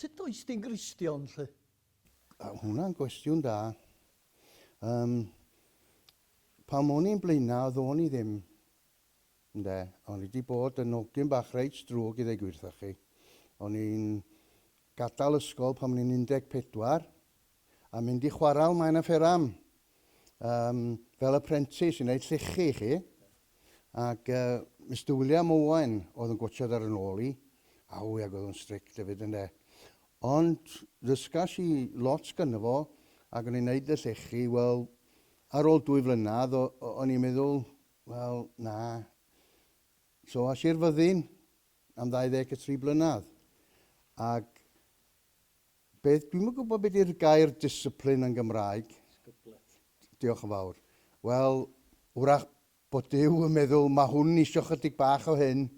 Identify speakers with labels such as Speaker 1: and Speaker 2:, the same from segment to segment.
Speaker 1: Sut oes di'n Gristion 'lly?
Speaker 2: Hwnna'n gwestiwn da. Um, pan o'n i'n Blaenau, oeddwn i ddim. Ynde, o'n i wedi bod yn hogyn bach reit drwg i ddweud gwir wrthoch chi. O'n i'n gadael ysgol pan o'n i'n 14 a mynd i chwarael Maen a Fferam um, fel apprentice i wneud llechi i chi. Ac uh, Mr William Owen oedd yn gwatshad ar yn ôl i. Aw, ac oedd o'n strict hefyd ynde. Ond ddysgas i lot gynno fo ac o'n i'n neud y llechi, wel, ar ôl dwy flynedd o'n i'n meddwl, Wel, na. So, as i'r fyddin am 23 blynedd. Ac beth, dwi'm yn gwybod beth yw'r gair discipline yn Gymraeg.
Speaker 1: Disgyblaeth.
Speaker 2: Diolch yn fawr. Wel, wrach bod Duw yn meddwl, mae hwn isio chydig bach o hyn.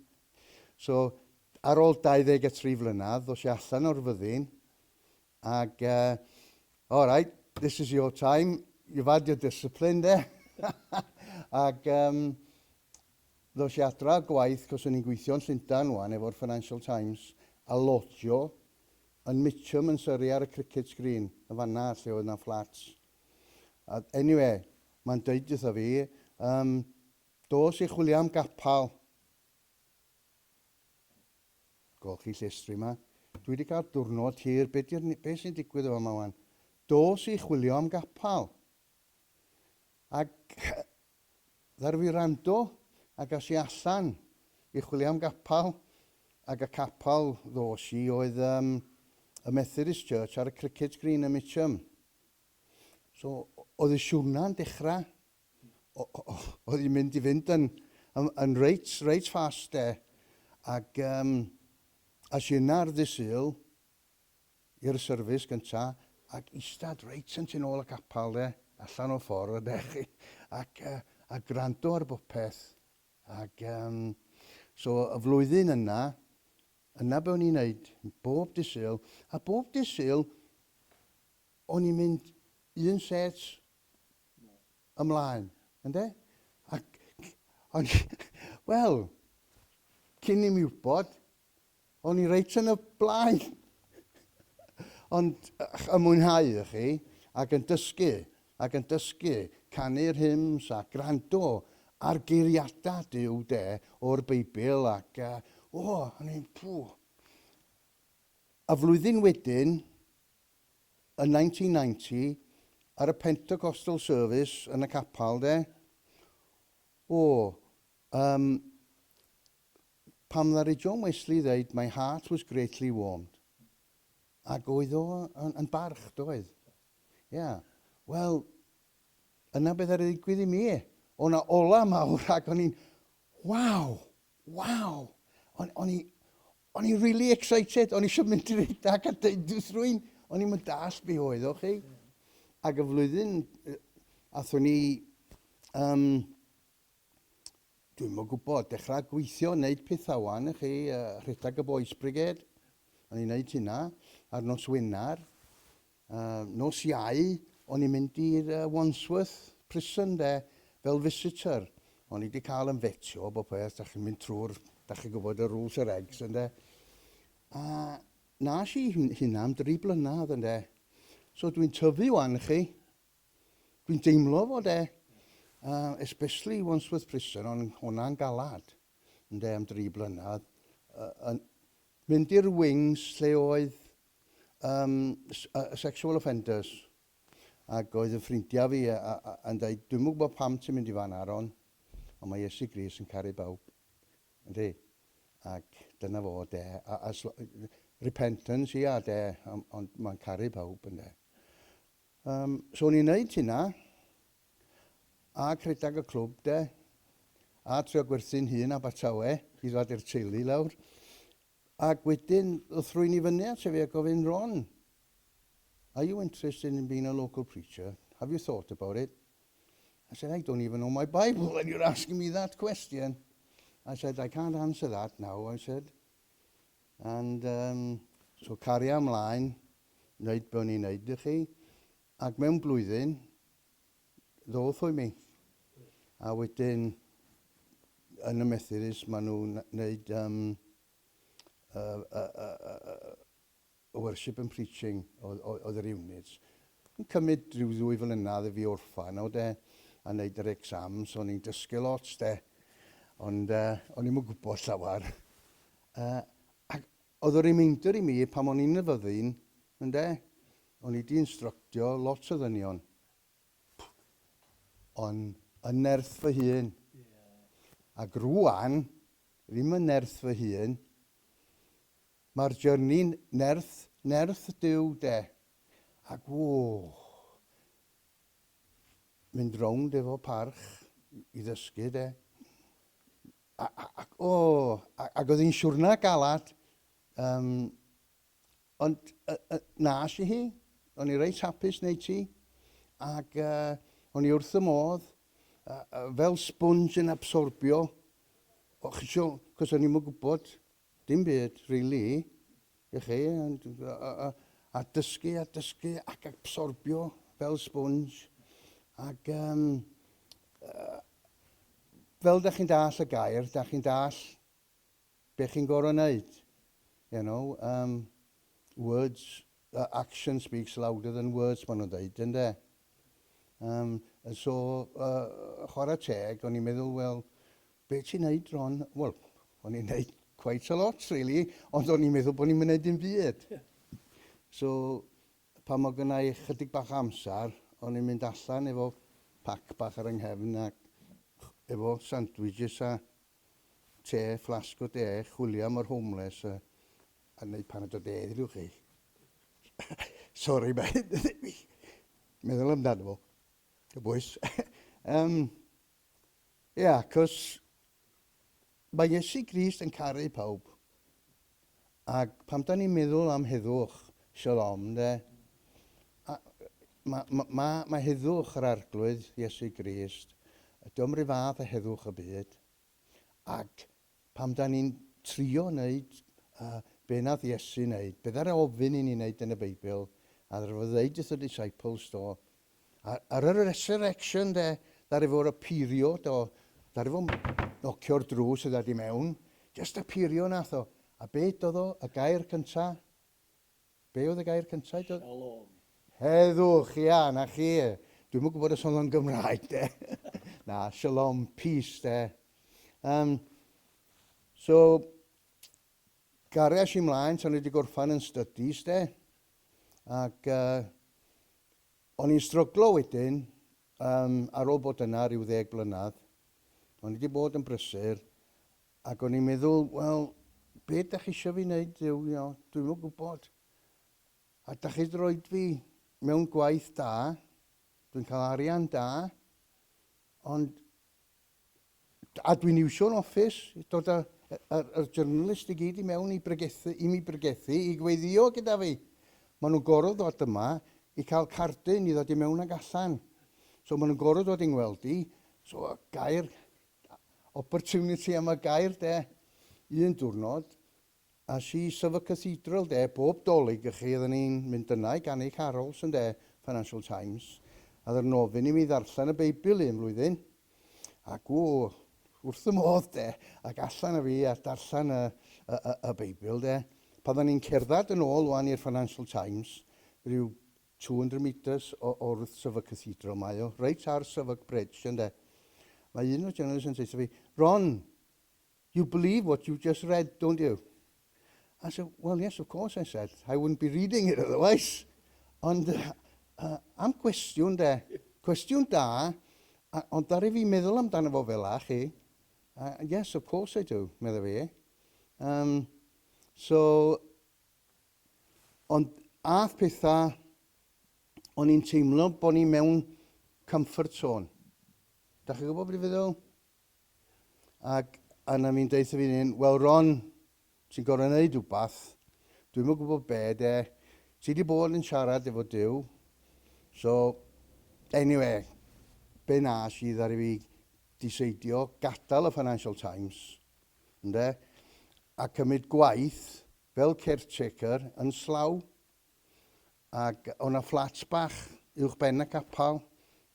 Speaker 2: So, ar ôl 23 flynedd, ddos i allan o'r fyddin, Ac, uh, all right, this is your time, you've had your discipline de. Ac um, ddos i adra gwaith, cos o'n i'n gweithio yn Llundain wan efo'r Financial Times, a lodgio yn Mitcham yn Surrey ar y cricket screen, yn fanna lle oedd na flats. A, anyway, mae'n deud wrtho fi, um, dos i chwilio am gapal. Golchi llestri 'ma. Dwi 'di cael diwrnod hir, be di'r, be sy'n digwydd efo 'ma wan? Dos i chwilio am gapal. Ac ddaru fi rando ac as i allan i chwilio am gapal ac y capal ddos i oedd um, y Methodist Church ar y Cricket Green ym Mitcham. So, oedd y siwrna'n dechrau. Oedd hi'n mynd i fynd yn, yn, yn reit, reit fast de. Ac um, as i yna ar ddy Sul i'r service gynta ac eistedd reit yn tu nôl y capel de, allan o ffordd de chi, ac, uh, a gwrando ar bopeth. Ac um, so y flwyddyn yna, yna be o'n i'n neud, bob dy Sul, a bob dy Sul, o'n i'n mynd un set ymlaen, ynde? Ac o'n i, wel, cyn i mi wybod, o'n i reit yn y blaen. Ond yn mwynhau i chi, ac yn dysgu, ac yn dysgu canu'r hymns a gwrando ar geiriadau Duw de o'r Beibl ac, uh, o, o'n i'n, pw. A flwyddyn wedyn, yn 1990, ar y Pentecostal service yn y capel, de, o, um, pam ddaru John Wesley ddeud, my heart was greatly warmed. Ac oedd o yn, yn barch, doedd? Ia. Yeah. Wel, yna beth ar ddigwydd i mi. O na ola mawr ac o'n i'n, waw, Waw! O'n, o'n i, o'n i really excited. O'n i eisiau mynd i redag a deud wrth rwy'n. O'n i'n mynd dall be oedd o chi. Ac y flwyddyn, athwn ni, um, dwi'n mwyn gwybod, dechrau gweithio, wneud pethau wan i chi, uh, rhedeg y Boys Brigade. O'n i'n wneud hynna ar nos Wener. Uh, nos Iau, o'n i'n mynd i'r uh, Wandsworth Prison de, fel visitor. O'n i wedi cael yn fetio bob peth, da chi'n mynd trwy'r, da chi'n gwybod y rules a regs, ynde. A nas i hynna am dri blynedd, ynde. So dwi'n tyfu wan chi. Dwi'n deimlo fo, de. Uh, especially Wandsworth Prison, ond hwnna'n galad, ynde, am dri blynedd. Uh, mynd i'r wings lle oedd um, sexual offenders ac oedd y ffrindiau fi a, a, yn dweud, dwi'm yn gwybod pam ti'n mynd i fan Aaron, ond mae Iesu Grist yn caru bawb. Yndi? Ac dyna fo, de. A, a, repentance, ia, de, ond mae'n caru pawb, yndê. Um, so o'n i'n neud hynna, a rhedeg y clwb, de, a trio gwerthu'n hun Abertawe i ddod i'r teulu lawr. Ac wedyn, ddoth rhywun i fyny ato fi a gofyn, Ron, are you interested in being a local preacher? Have you thought about it? I said, I don't even know my Bible and you're asking me that question. I said, I can't answer that now, I said. And um, so cario ymlaen, wneud be o'n i'n wneud i chi. Ac mewn blwyddyn, ddoth o i mi. A wedyn, yn y Methodist, maen nhw'n wneud um, uh, uh, uh, Worship and Preaching oedd yr units. Yn cymryd rhyw ddwy flynedd i fi orffan o de, a wneud yr exams, o'n i'n dysgu lot de, ond o'n i'm yn gwybod llawer. Ac oedd y reminder i mi pan o'n i'n y fyddin, ynde, o'n i di instructio lot o ddynion, ond yn nerth fy hun. Ac rwan, ddim yn nerth fy hun, mae'r journey'n nerth, nerth Duw de. Ac ww, mynd rownd efo parch i ddysgu de. A, a, ac, o, ac oedd hi'n siwrna galad, ond nas i hi, o'n i reit hapus wneud ti, ac o'n i wrth y modd, fel sponge yn absorbio, o, chi isio, cos o'n i'm yn gwybod dim byd, really, i chi, a, a, a dysgu a dysgu ac absorbio fel sponge, ac fel da chi'n dall y gair, da chi'n dall be chi'n gorfod wneud. Words, action speaks louder than words, maen nhw'n dweud, ynde? So, chwarae teg, o'n i'n meddwl, wel, be ti'n neud, Ron? Wel, o'n i'n neud quite a lot, really, ond o'n i'n meddwl bod ni'n mynd dim byd. So, pan mae gynna i chydig bach amser, o'n i'n mynd allan efo pac bach ar yng nghefn ac efo sandwiches a te, flasg o de, chwilio am yr homeless a wneud paned o de iddyn nhw chi. Sorry, mae meddwl amdano fo, y bwys. Ia, cos mae Iesu Grist yn caru pawb. Ac pam da ni'n meddwl am heddwch, shalom, de, mae ma, ma, ma heddwch yr Arglwydd Iesu Grist, dio'm rhyw fath o heddwch y byd. Ac pam da ni'n trio wneud be nath Iesu wneud, be ddaru ofyn i ni wneud yn y Beibl, a ddaru fo ddeud wrth y disciples do, ar y resurrection de, ddaru fo'r appeario do, ddaru fo nocio'r drws i ddod i mewn, just appeario nath o. A be doedd o, y gair cynta? Be oedd y gair cynta?
Speaker 1: Shalom.
Speaker 2: Heddwch, ia, na chi. Dwi'm yn gwybod os oedd o'n Gymraeg, de. Na, shalom, peace, de. So, gariais i mlaen tan wedi gorffan yn studies, de. Ac o'n i'n stryglo wedyn, ar ôl bod yna rhyw 10 blynedd. O'n i wedi bod yn brysur, ac o'n i'n meddwl, wel, be da chi eisiau fi wneud, Dduw, dwi'm yn gwybod. A da chi wedi rhoi fi mewn gwaith da, dwi'n cael arian da, ond a dwi'n iwsio'n office i dod â yr journalist i gyd i mewn i bregethu, i mi bregethu, i gweddïo gyda fi. Maen nhw'n gorfod dod yma i cael cardyn i ddod i mewn ag allan. So maen nhw'n gorfod dod i'n ngweld i. So gair, opportunity am y gair de, un diwrnod, a si Southwark Cathedral de, bob Dolig i chi, oedden ni'n mynd yna i ganu carols yn de, Financial Times, a oedden nhw'n ofyn i mi ddarllen y Beibl un flwyddyn, ac o, wrth y modd de, ac allan â fi a darllen y, y, y, y Beibl de. Pan oedden ni'n cerdded yn ôl wan i'r Financial Times, rhyw 200 metres o, o wrth Southwark Cathedral mae o, reit ar Southwark Bridge ynde. Mae un o'r journalists yn dweud fi, "Ron, you believe what you just read, don't you?" I said, "Well, yes, of course," I said. "I wouldn't be reading it otherwise." Ond am cwestiwn de, cwestiwn da, ond ddaru fi meddwl amdano fo fel 'a, chi. "Yes, of course I do," medda fi. So, ond ath pethau, o'n i'n teimlo bod ni mewn comfort zone. Da chi'n gwybod beth i feddwl? Ac yna mi'n deutha fi'n un, "Wel Ron, ti'n gorfod wneud rhywbeth, dwi'm yn gwybod be de, ti di bod yn siarad efo Duw." So, anyway, be nas i ddaru fi diseidio gadael y Financial Times, ynde, a cymryd gwaith fel caretaker yn Slough. Ac o'na fflat bach uwch ben y capel,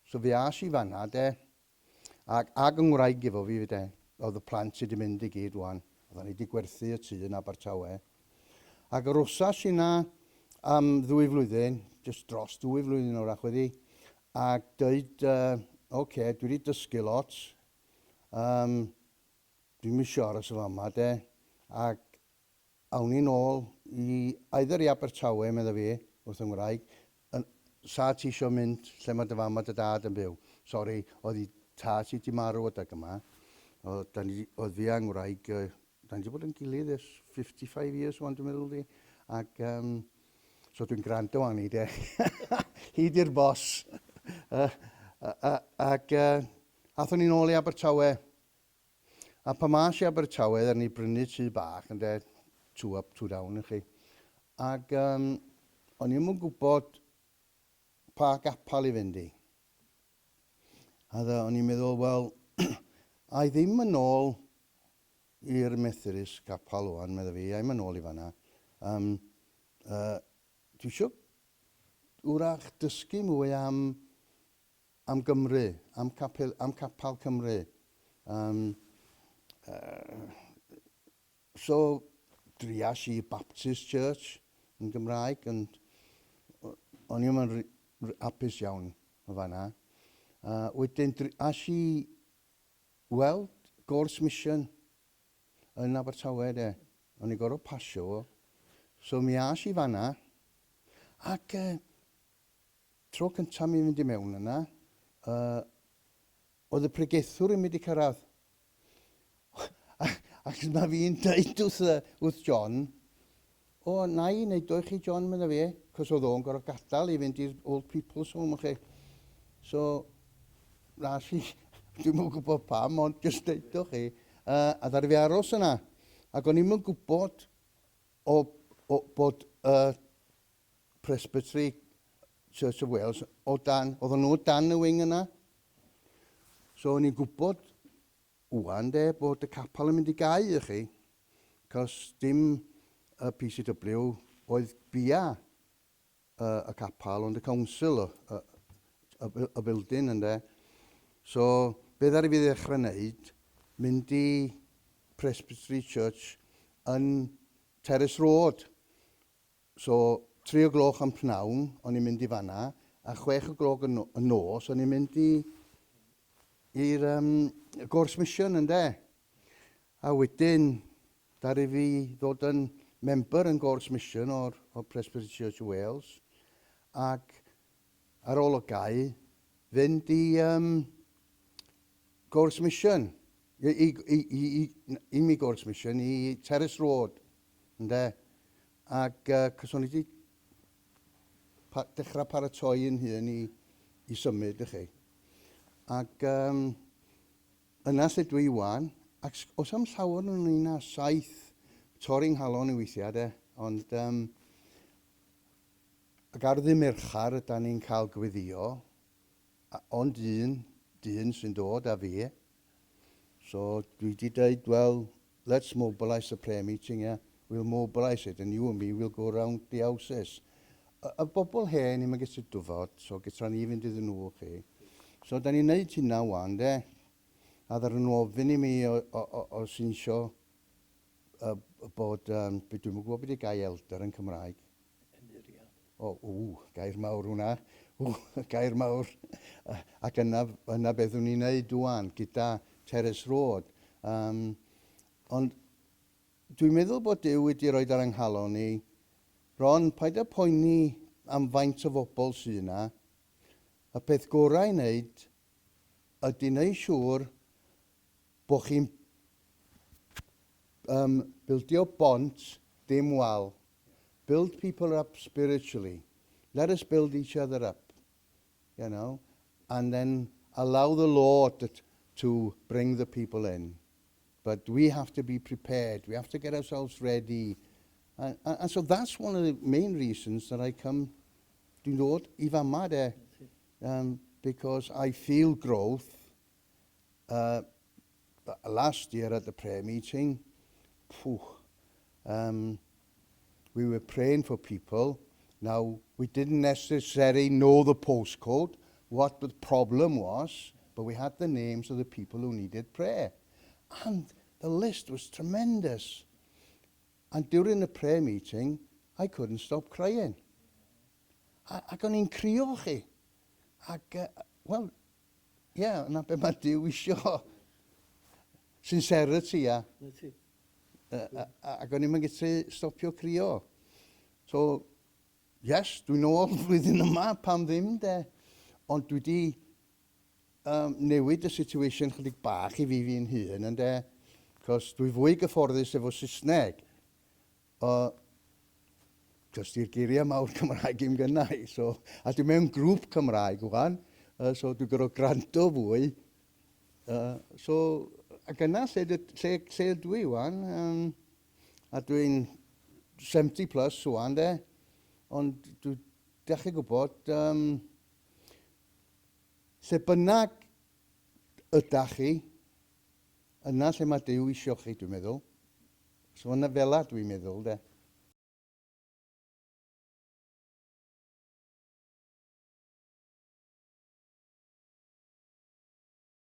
Speaker 2: so fi as i fanna, de, ac yng ngwraig efo fi de, oedd y plant sydd wedi mynd i gyd wan, oedden ni wedi gwerthu y tŷ yn Abertawe. Ac yr wsas yna, am 2 flwyddyn, just dros 2 flwyddyn o'r wedi, ac dweud, "Oce, okay, dwi wedi dysgu lot, dwi'n isio aros y fama, de, ac awn ni nôl i, either i Abertawe," medda fi, wrth yng Ngwraig, yn, "sa ti isio mynd lle mae dy fam a dy dad yn byw?" Sori, oedd i tad ti di marw adag yma. Oedd, da ni, oedd fi a'n ngwraig, da ni wedi bod yn gilydd ers 55 years wan, dwi'n meddwl di. Ac, so dwi'n gwrando arni, de. Hi di'r boss. Ac athon ni nôl i Abertawe. A pan mas i Abertawe, ddaru ni brynu tŷ bach, yn de, two up, two down i chi. Ac o'n i'm yn gwybod pa gapal i fynd i. A dda, o'n i'n meddwl, wel, a i ddim yn ôl i'r Methodist capal wan, medda fi, a i'm yn ôl i fanna. Dwi eisiau wrach dysgu mwy am Gymru, am Capal Cymru. So, drias i Baptist Church yn Gymraeg, ond o'n i'm yn hapus iawn o fanna. Wedyn, as i weld Gorse Mission yn Abertawe, de. O'n i gorfod pasio fo. So mi as i fanna, ac tro cyntaf mi fynd i mewn yna, oedd y pregethwr yn mynd i cyrraedd. Ac mae fi'n dweud wrth John, "O, na i wneud o i chi, John," medda fi, cos oedd o'n gorfod gadael i fynd i'r Old People's Home, chi. So, na si, dwi'm yn gwybod pam, ond jyst deud o chi. A ddaru fi aros yna. Ac o'n i'm yn gwybod o bod Presbytery Church of Wales o dan, oedden nhw dan y wing yna. So o'n i'n gwybod wan de bod y capel yn mynd i gau i chi, cos dim y PCW oedd bia y capel, ond y council, y building ynde. So, be ddaru fi ddechrau wneud, mynd i Presbytery Church yn Terrace Road. So, 3 o gloch am pnawn, o'n i'n mynd i fanna, a 6 o gloch y, no, y nos, o'n i'n mynd i'r Gorse Mission, ynde. A wedyn, daru fi ddod yn member yn Gorse Mission o'r Presbyterian Church of Wales, ac ar ôl o gau, fynd i Gorse Mission, i mi Gorse Mission, i Terrace Road, ynde. Ac cos o'n i wedi dechrau paratoi yn hun i symud i chi. Ac yna lle dwi wan, ac os am llawer yn ni na saith, torri'n nghalon i weithiau, de, ond ac ar ddydd Mercher yda ni'n cael gweddio, ond un dyn sy'n dod a fi. So dwi wedi dweud, "Well, let's mobilise the prayer meeting, yeah. We'll mobilise it and you and me will go round the houses." Y bobl hen ddim yn gallu dwfod, so gyda ni fynd iddyn nhw chi. So da ni'n neud hynna wan, de. A ddaru nhw ofyn i mi o sy'n isio bod, dwi'm yn gwybod beth i gair elder yn Cymraeg.
Speaker 1: Henuriad.
Speaker 2: O, ww, gair mawr hwnna. Ww, gair mawr. Ac yna beth o'n i'n neud wan gyda Terrace Road. Ond dwi'n meddwl bod Duw wedi rhoi ar ynghalon ni, "Ron, paid â poeni am faint o bobl sydd yna. Y peth gorau i wneud ydy wneud siŵr bod chi'n bildio bont, dim wal. Build people up spiritually. Let us build each other up, and then allow the Lord to bring the people in. But we have to be prepared. We have to get ourselves ready." And so that's one of the main reasons that I come, dwi'n dod i fama de, because I feel growth. Last year at the prayer meeting, phew, we were praying for people. Now, we didn't necessarily know the postcode, what the problem was, but we had the names of the people who needed prayer. And the list was tremendous. And during the prayer meeting, I couldn't stop crying. A, ac o'n i'n crio chi. Ac, wel, ie, yeah, yna be mae Duw isio. Sincerity, ia.
Speaker 1: Na ti.
Speaker 2: Ac o'n i'm yn gallu stopio crio. So, yes, dwi'n ôl flwyddyn yma, pam ddim, de. Ond dwi di newid y situation chydig bach i fi fi'n hun, ynde. Cos dwi fwy gyfforddus efo Saesneg. Cos di'r geiriau mawr Cymraeg i'm gynna i. So, a dwi mewn grŵp Cymraeg wan, so dwi'n gorfod gwrando fwy. So, ac yna lle, lle, lle ydw i wan. A dwi'n 70 plus wan, de. Ond dwi dechrau gwybod, lle bynnag ydach chi, yna lle mae Duw isio chi, dwi'n meddwl. So yna fela dwi'n meddwl, de.